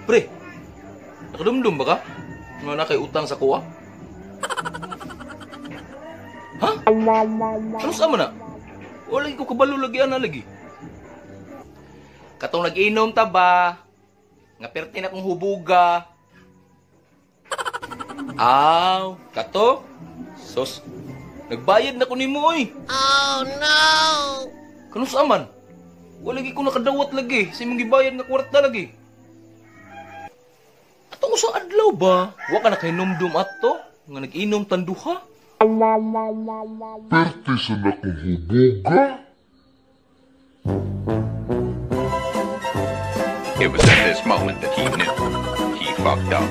Pre, nakadumdum ba ka? Nga na kay utang sa kuha? Ha? Ano sa na? Wala ko kabalo lagi ana lagi. Katong nag-inom ta ba? Nga perti na kong hubuga. Aw, kato? Sos, nagbayad na ko nimo oy. Oh no! Kano sa man? Wala lagi ko nakadawat lagi sa imong gibayad nga kwarta lagi. Atong usang adlaw ba? Wa ka nakahinumdum ato nga nag-inom tanduha? Perti sa nakong hubuga? It was at this moment that he knew. He fucked up.